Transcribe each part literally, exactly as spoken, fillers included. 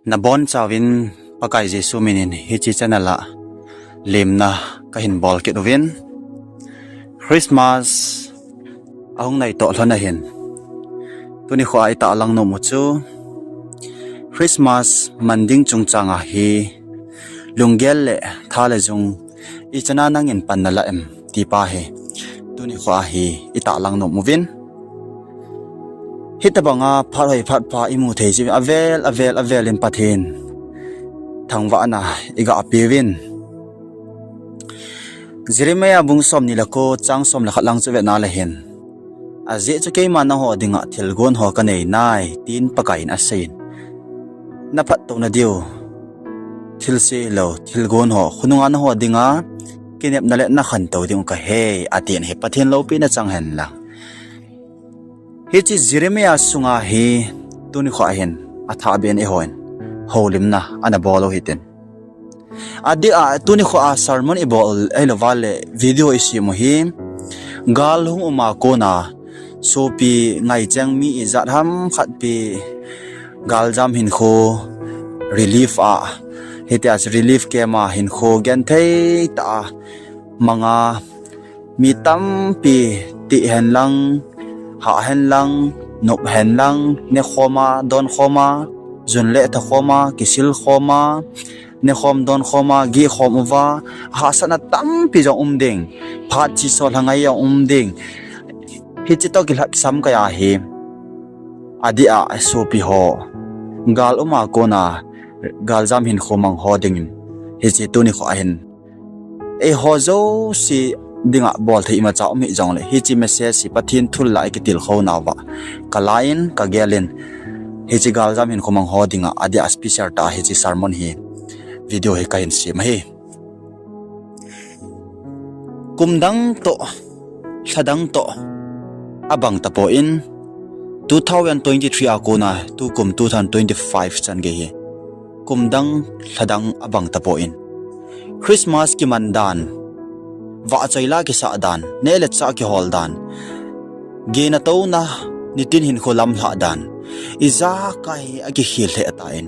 Nabonchauvin Pakai Jesu minin hiche channel a lemna kahin bol kit uvin. Christmas ahung nai toh lhon ahin. Tuni khoa itahlang nom u chu Christmas man ding chungchang a hi lunggel le tha le jung ichan a nangin pan nalah em ti pa hi tuni khoa hi itahlang nom uvin. Hitobanga phat hoi phat pha imu thei jeh uvin avel avel avel in Pathen thangvahna iga peuvin. Jeremiah bung somni le ko chang som le khat lang chu vetna le hin, ajeh chu keima nangho dinga thilgon ho kanei nai, tin Pakai in aseiyin. Naphattouna diu thilse hilou, thilgon ho khonunga nangho dinga kinepna le nakhantou ding u kahi, atin ahi. Pathen loupina chang hen lang. Hiche Jeremiah sunga hi tuni khoa hin athahbeh in eihon houlimna ana bol u hitin. Adeh a tuni khoa sermon ibol ahilouva le video isem u hi gal hung uma kona sopi ngaicheng mi ijat ham khat pi galjam hinkho relief a, hitia relief camp a hinkho genthei tah a manga mi tampi tih hen lang, hah hen lang, nop hen lang, nekhom a, donkhom a, jun le thakhom a, kisil khom a, nekhom donkhom a, gihkhom uva, hahsatna tampi jong um ding, phat chesa lhangai jong um ding. Hiche toh kilhatsam kei ahi, adeh a sopi ho, gal uma kona galjam hinkho mang ho dingin hiche tuni khoa hin eiho jouse dinga bol thei imacha um hih jongle hiche message hi Pathen thu lah a ikitilkhou nauva kalain kagelin hiche galjam hinkho mang ho dinga adeh a special tah a hiche sermon hi video hi kahin sem ahi. Kum dang toh, lha dang toh abang tapon, two thousand twenty-three a kona tukum two thousand twenty-five chan gei hi kum dang, lha dang abang tapon, Christmas kiman dan, vahchoi la kisah dan, neh le chah kihol dan, gena touna, nitin hinkho lamlhah dan, ijakai hi akikhel lheh tan.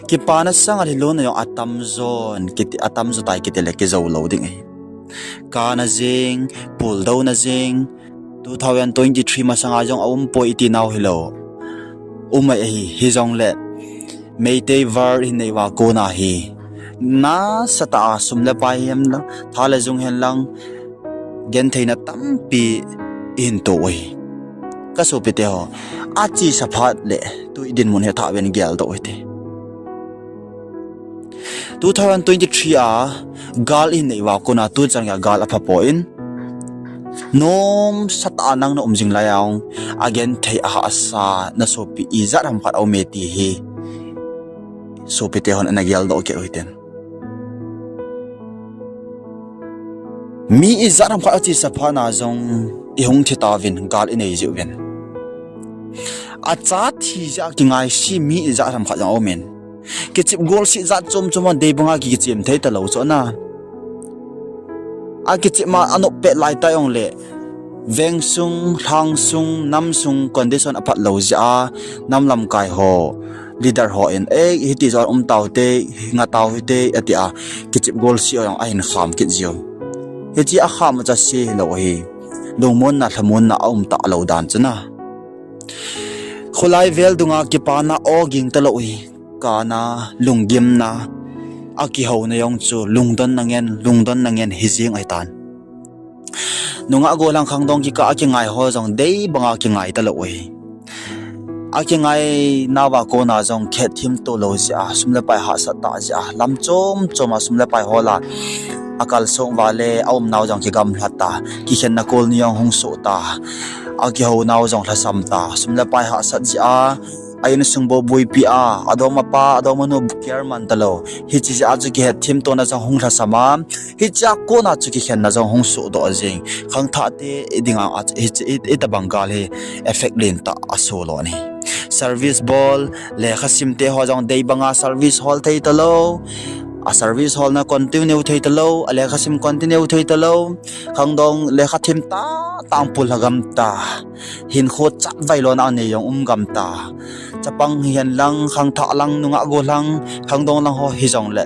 Kipana sanga lhilona jong atamjon, kiti, atamjo tai kitile kijou lou ding ahi. Kana jeng, puldouna jeng, two thousand twenty-three masanga jong aumpoi iti nau hilou. Um ahi, hijongle Meitei var ihin nei uva kona hi nasatah a sum le pai hen lang, tha le jung hen lang, gentheina tampi ihin to u ahi. Kasopite ho, achesa phat le tu idinmun hi athahbeh in geldoh u hite. Two thousand twenty-three a gal ihin nei uva kona tuchan geiya gal aphapon, nomsatah a nang na um jing lai a jong agenthei ahahsa nasopi ijat ham khat aume ti hi sopite hon ana geldoh kit u hiten. Mi ijat ham khat achesa phat na jong ihung thi tauvin gal inei jeh uvin, acha thi jeh a kingaise mi ijat ham khat jong aumin, kichep golseh jat chom chom a dei banga ki, kichem thei talou chu ana. Akichep ma anop pet laitah jongle, vengsung, lhangsung, namsung condition aphat lou jeh a, nam lamkai ho, leader ho in, ei, hiti jong um taute, hinga tau hite, atia, kichep golseh jong ahin kham kit jiu. Hiche akham u chu ase hilou ahi, lungmonna, lhamonna aum talou dan chu ana. Kholai vel dunga kipana o ging talou hi, kana, lunggimna, akihouna jong chu lungdonna ngen, lungdonna ngen hijeng ahitan. Nungah gollhang khangdong kikah a kingai ho jong dei banga kingai talou ahi. Akingai nauva kona jong kihetthemto lou jeh a, sum le pai hahsat tah jeh a, lam chom chom a sum le pai hol a, akalsong uva le aumnau jong kigamlhat ta, kikhenna kol ni jong hung soh ta, akihounau jong lhasam ta, sum le pai hahsat jeh a, a insung bou boipi a, adongmapa, adongmanu care man talou. Hiche jeh a chu kihetthemtona jong hung lhasam a, hichea kona chu kikhenna jong hung sohdoh jeng. Khangthahte dinga hiche, i, itobang gal hi effect lentah aso lon ahi. Service bol, lekhasimte ho jong dei banga service hol thei talou. A service holna continue thei talou, a lekha sim continue thei talou, khangdong lekha thim ta, tangpul lha gam ta, hinkho chat vailona anei jong um gam ta. Chapang hihen lang, khangthah lang, nungah go lang, khangdong lang ho hijongle,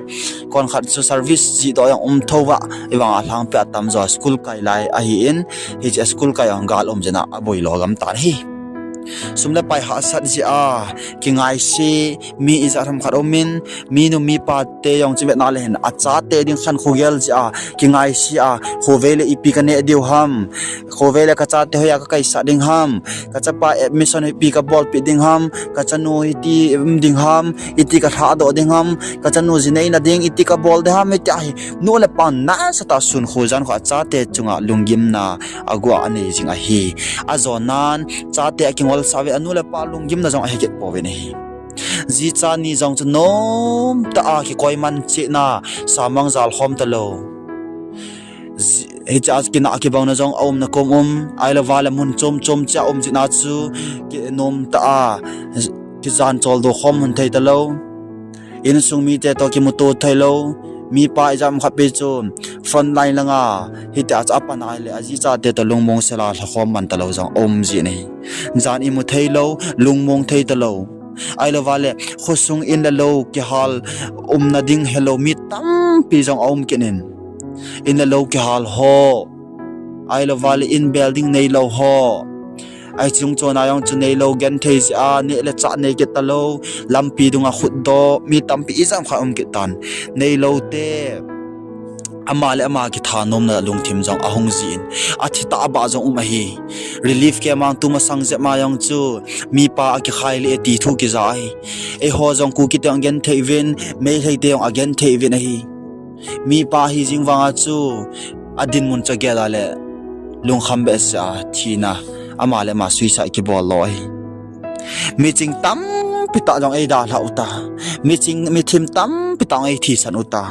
konkhat chu service jihdoh jong um thouva, ivanga lhangpi a tamjo school kai lai ahin, hiche school kai jong gal um jeh a aboi lo gam tan ahi. Sum le pai hahsat jeh a, kingaise, mi ijat ham khat umin, minu mipa te jong chu vetna le hin, achate ding khankho gel jeh a, kingaise a, khovei le ipi kaneh diu ham, khovei le kachate hoiya kakaisah ding ham, kachapa admission ipi kabolpeh ding ham, kachanu iti um ding ham, iti kalhadoh ding ham, kachanu jineina ding iti kabol ding ham, hitia hi, nu le pa nasatah a sun kho jan kho achate chunga lunggimna aguh a anei jing ahi. Ajonan, chate akingolsah uve, anu le pa lunggimna jong ahi kit pouvin ahi. Jicha ni jong chu nomtah a kikoiman chehna, samang jalkhom talou. Hichea kinah kibangna jong aumna kom um, ahilouva le mun chom chom cheh a um jeh a chu, kinomtah a, kijan choldo khom hon thei talou. Insung mite toh kimuto theilou, mipa ijat ham khat pi chu, front line langa, hitia chu apan ahile, ajichate toh lungmong sela lhakhom man talou jong aum jin ahi. Jan imu theilou, lungmong thei talou. Ahilouva le, khosung in le lou kihal umna ding helou mi tampi jong aum kit in. In le lou kihal ho. Ahilouva le in bel ding neilou ho. Ahi chung chona jong chu neilou genthei jeh a neh le chah nei kit talou. Lampi dunga khutdoh mi tampi ijat ham khat um kit tan. Neilou te. Ama le ama kithanomna lungthim jong ahung jin. Athi tah bah jong um ahi. Relief camp a tumasang jep ma jong chu mipa akikhai le ti thu kija ahi. Eiho jong Kuki te jong agenthei uvin, Meitei te jong agenthei uvin ahi. Mipa hi jing vanga chu adinmun chu agel a le lungkham behseh a thina, ama le ama suicide kibol lo ahi. Miching tampi tah jong eidalhah uta. Miching, mithim tampi tah jong eithisan uta.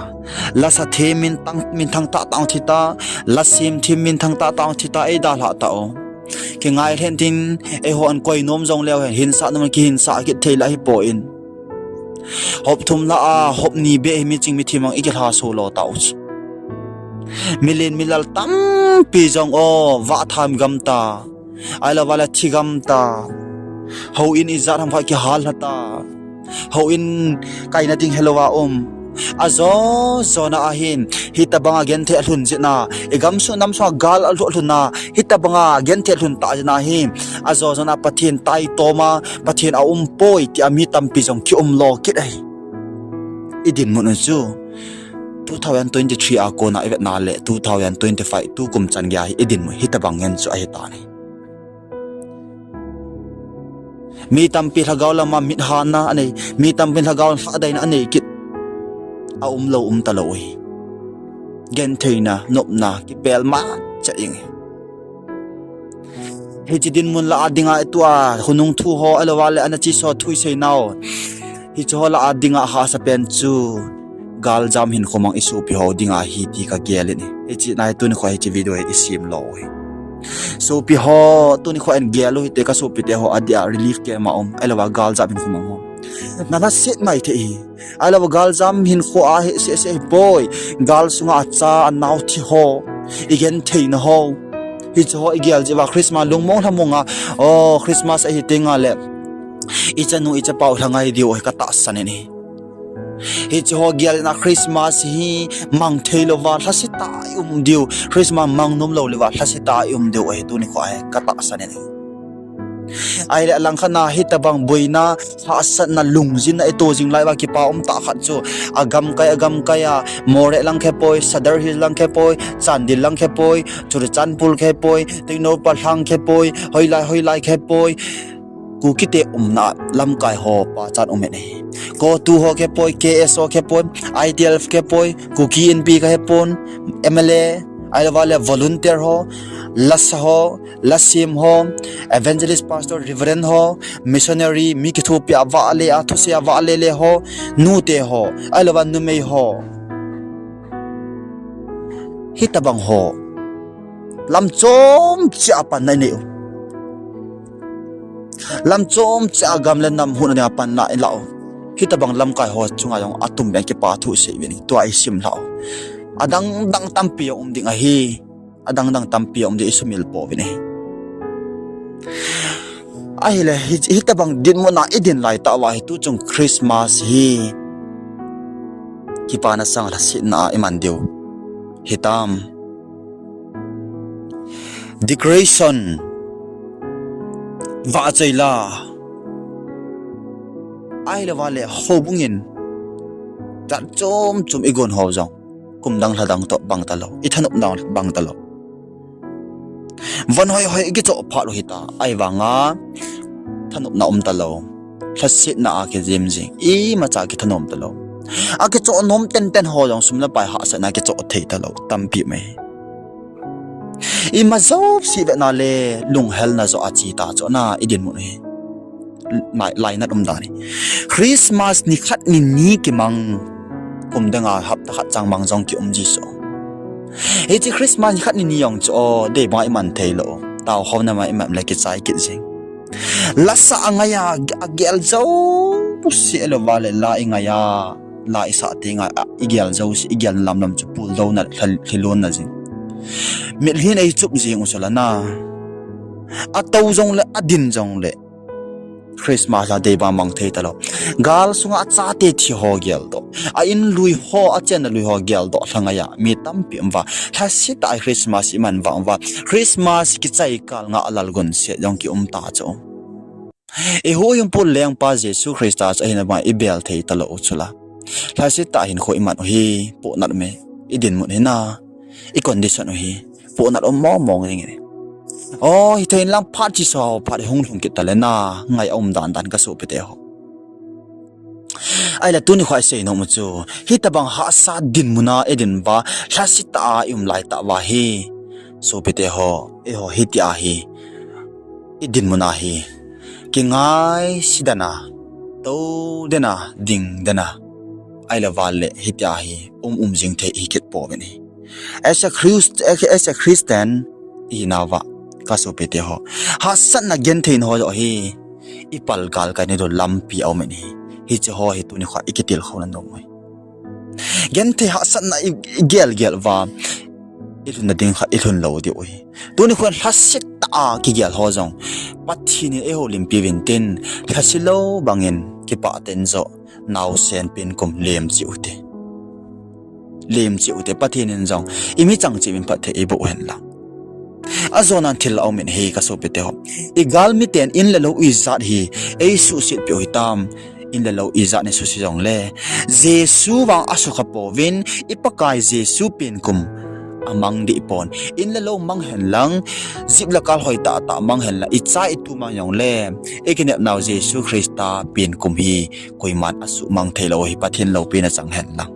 Lasa thim minthang, minthang tah tah jong thi ta. Lasim thim minthang tah tah jong thi ta, eidalhah tau. Kingai lhen tin, eiho ahin koi nom jongleu hen, hinsah nom kihinsah kit thei lah hipon. Hop thum lah a, hop ni beh hi miching mithim jong ikilhaso lo tau chu. Milen milal tampi jong o, vah tham gam ta. Ahilouva le thi gam ta. Houin ijat ham khat kihal lha ta. Houin kaina ding helouva um. Ajo jona ahin, hitobanga genthei alhun jeh a, igamsung namsung a gal alhun a, hitobanga genthei alhun tah jeh a hi, ajo jona Pathen taitoma, Pathen aumpoi tia mi tampi jong kiumlo kit ahi. Idinmun u chu two thousand twenty-three a kona ivetna le two thousand twenty-five tukum chan geiya hi idinmun hitobang ngen chu ahitan ahi. Mi tampi lhagao lama mithanna anei, mi tampi lhagao lhadaina anei kit. Aumlou um talou ahi. Gentheina, nopna, kipelma cheh jeng ahi. Hiche dinmun lah a dinga itua khonung thu ho, ahilouva le ana cheso thu iseinau, hiche ho lah a dinga hahsa pen chu galjam hinkho mang isopi ho dinga ahi ti kagel in ahi. Hiche nai tunikho hiche video hi isim lou u ahi. Sopi ho, tunikho in gel u hite, kasopite ho adia relief camp a um, ahilouva galjam hinkho mang ho, nalhaset maithei ahi. Ahilouva galjam hinkho a heseh seh hipoi. Gal sunga acha anao thi ho, igentheina ho, hiche ho igel jeh uva Christmas lungmong lhamonga, o, Christmas ahi tenga le ichanu ichapau lhangai diu ahi katahsan in ahi. Hiche ho gel in a Christmas hi mang theilouva lhasetah a ium diu, Christmas mang nomlou leuva lhasetah a ium diu ahi tunikho ahi katahsan in ahi. Ahile alangkhat na hitobang boina, hahsatna, lungjinna ito jing lai uva kipa umtah khat chu, agamkai agamkai a, Moreh lang khepoi, Sadar Hills lang khepoi, Chandel lang khepoi, Churachandpur khepoi, Tengnoupal lang khepoi, hoilai hoilai khepoi, Kukite umna lamkai ho pachat um in ahi. CoTU ho khepoi, KSO khepoi, ITLF khepoi, Kuki Inpi kahepon, MLA, ahilouva le volunteer ho, lasa ho, lasim ho, evangelist, pastor, reverend ho, missionary, mi kithopi a vahle a, thusei a vahle le ho, nute ho, ahilouva numei ho, hitobang ho lam chom cheh a panna inei u. Lam chom cheh a gam le nam huhna dinga panna ilah u. Hitobang lamkai ho chunga jong atum ben kipa thu sei uvin ahi. Tua isim lhah u. Adang dang tampi jong um ding ahi. Adang dang tampi jong um ding, isumil pouvin ahi. Ahile, hi, hitobang dinmun a idin lai tah uva hi tuchung Christmas hi kipana sang lhasetna a iman diu hitam. Decoration, vahchoi la, ahilou vale houbung in jat chom chom igon ho jong, kum dang lha dang toh bang talou, ithanop dang bang talou. Von hoi hoi ikichoh phat u hita, ahivanga thanopna um talou. Lhasetna a kijim jing, imacha kithanom talou. Akichoh nom tenten ho jong sum le pai hahsatna kichoh thei talou tampi um e. Ima jouse vetna le lunghelna joh a che ta chu na idinmun hi. Lai, lainat um dan hi. Christmas nikhat nini kimang, kum danga hapta khat chang mang jong kium ji chu. Hiche Christmas nikhat nini jong chu o, deiba iman theilou, taokhomna ma iman le kichai kit jing. Lasa angai a, agel jouse lou vale la ingai a, la isah teng a, igel jouse, igel lamlam chu puldouna, lha, lhilonna jing. Mitlhin eichup jing u chu la na. Atou jongle, adin jongle, Christmas a deiba mang thei talou. Gal sunga achate thi ho geldoh, a in lui ho, achenna lui ho geldoh lha ngai a mi tampi um uva, lhasetah a Christmas iman vang uva, Christmas kichai kal nga a lalgon set jong kium ta chu. Ihuhhingpu lengpa Jesu Christa chu ahina banga ibel thei talou u chu la, lhasetah a hinkho iman u hi pohnat um e. Idinmun hi na, icondition u hi pohnat um mong mong jing e. O, hithei inlang phat chesa ho phat hung lhung kit tale na, ngai a um dan dan kasopite ho. Ahile tuni kho a isei nom u chu, hitobang hahsa dinmun a idin uva, lhasetah a ium lai tah uva hi, sopite ho, eiho hitia hi idinmun a hi kingaise den a, tou den a, ding den a, ahilou vale hitia hi um um jing thei hi kit pouvin ahi. As a Christ, as a Christian ihinauva, kasopite ho, hahsatna gentheina ho joh hi ipal galkai na diu lampi aumin ahi. Hiche ho hi tuni kho a ikitilkhouna nom u ahi. Genthei hahsatna i, igel gel uva, ilhunna ding khat ilhun lou diu ahi. Tuni kho in lhasetah a kigel ho jong, Pathen in eihoulimpi uvin tin, lhase lou bangin kipah tah in joh, naosen pen kum lem cheh ute. Lem cheh ute, Pathen in jong imichang cheh uvin phatthei eiboh hen lang. Ajonan thil aumin ahi kasopite ho. Igalmi ten in le lou ijat hi eisuhset peh u hitam. In le lou ijat in eisuhset jongle, Jesu vang asukha pouvin, iPakai Jesu pen kum amang deh pon. In le lou mang hen lang, jip le kal hoi tah tah mang hen lang, icha itu mang jongle, ikinepnau Jesu Christa pen kum hi koiman asuhmang theilou hi, Pathen loupina chang hen lang.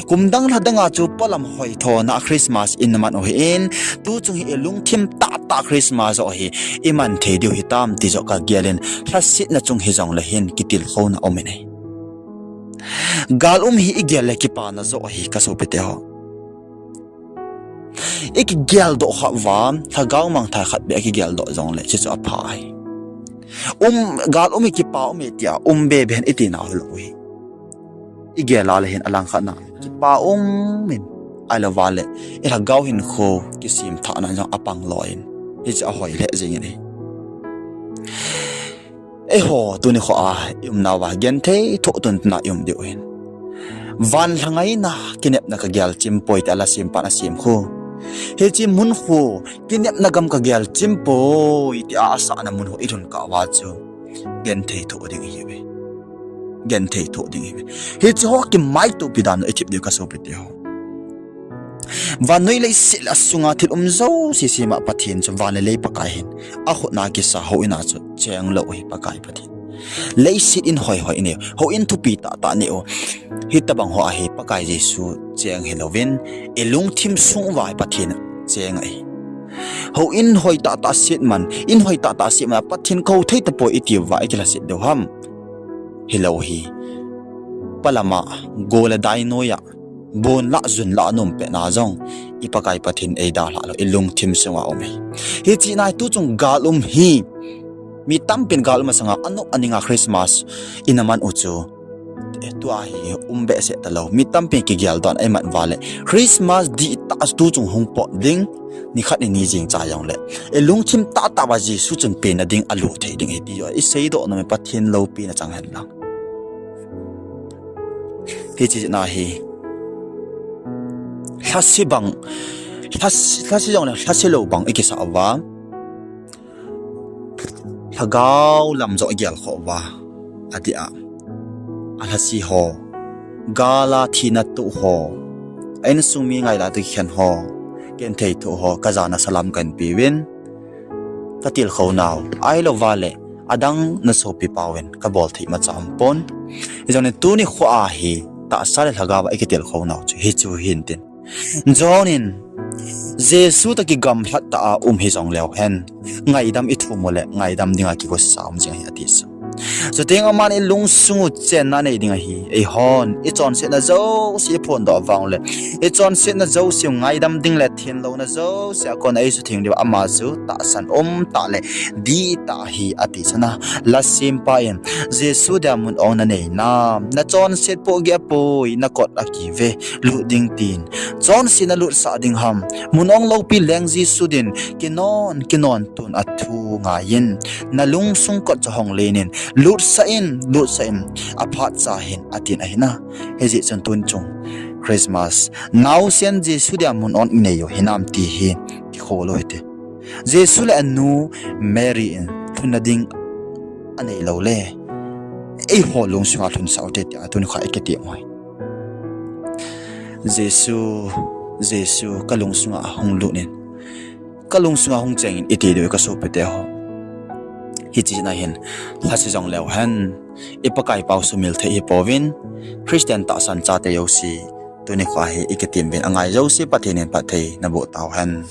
Kum dang lha danga chu polam hoithona Christmas iman u ahin, tuchung hi ilungthim tahtah Christmas joh hi iman thei diu hitam ti joh kagel in, lhasetna chung hijongle hin kitilkhouna aumin ahi. Gal um hi igel le kipana joh ahi kasopite ho. Ikigeldoh khah uva, lhagao mangthah khat beh akigeldoh jongle, chuchu apha ahi. Um, gal um hi kipa um e tia um bebe hen itina hilou hi. Igel a le hin alangkhatna, kipa um in, ahilou vale ilhagao hinkho kisemthahna jong apang loi in, hiche ahoi lheh jengin ahi. Eiho tuni kho a iumnauva genthei thoh tuntuna ium diu ahin. Van lhangaina kinepna kagel chimpoi tia la sempan asem khu, hiche mun khu kinepna gam kagel chimpoi tia asahna mun khu ilhun kah uva chu genthei thoh ding ihiuve. Genthei thoh ding ihiuve. Hiche ho kimaitopi dan u ithip diu kasopite ho. Vannoi leiset le asunga thil um jouse sema Pathen chu van le lei Pakai ahin, akhutna kisa houin a chu chenglou ahi Pakai Pathen. Leiset in hoi hoi inei u, houin thupi tahtah nei u, hitobang ho a hi Pakai Jesu cheng hilouvin, ilungthim sung uva hi Pathen cheng ahi. Houin hoi tahtah set man, in hoi tahtah set man a Pathen kahou thei tapoi itiuva ikilhaset diu ham? Hilou hi. Palama, go le dai noiya, bon lah jun lah anom petna jong, iPakai Pathen eidalhah lou, ilungthim sunga um ahi. Hiche nai tuchung gal um hi Mi tampin gal masanga anop aninga Christmas ina man u chu, tua hi um behseh talou. Mi tampin kigel don a iman uva le Christmas dihtah chu tuchung hung pot ding, nikhat nini jing cha jongle ilungthim tahtah uva Jesu chun penna ding alo thei ding ahi ti joh iseidoh nom e, Pathen loupina chang hen lang. Hiche jeh a hi lhase bang, lhase, lhase jongle lhase lou bang ikisah uva, lhagao lam joh igelkhoh uva, adeh a, alhase ho, gal a thina toh ho, a insung mi ngailha toh kikhen ho, genthei thoh ho kajana salam kahin peuvin, katilkhou nau ahilouva le adang nasopi pauvin kabol thei imacha umpon. Hijongle tuni kho a hi tahsa le lhagao a ikitilkhou nau chu hichu hintin. John in Jesu toh kigamlhat tah a um hijongleu hen, ngaidam ithum ule ngaidam dinga kigosisa um jing ahi ati chu. Chuteng aman ilungsung u chenna nei ding ahi. Eihon ichonsetna jouse iphondoh vang ule, ichonsetna jouse u ngaidam ding le thenlouna jouse a kona eisutheng diu ama chu tahsan umtah le dihtah ahi ati chu na. Lhasempa in Jesu dia mun ong nanei nam, nachonset pohgih apoi, nakot akive, lut ding tin. Chonsetna lutsah ding ham, mun ong loupi leng Jesu din, kinon, kinon tun athu ngaiyin, nalungsung kot chu hong lenin, lutsah in, lutsah in, aphatcha hin atin ahi na. Hijeh chun tun chung Christmas naosen Jesu dia mun ong inei u hinam ti hi kikhol u hite. Jesu le anu Mary in lhunna ding anei lou le, eiho lungsunga lhunsah ute tia tuni kho a ikiti u ahi. Jesu, Jesu kalungsunga hung lut in, kalungsunga hung chengin iti diu kasopite ho. Hiche jeh a hin lhase jongleu hen, iPakaipa u sumil thei hipouvin, Christian tahsan chate jouse tuni kho a hi ikitim uvin, angai jouse Pathen in phatthei naboh tauhen.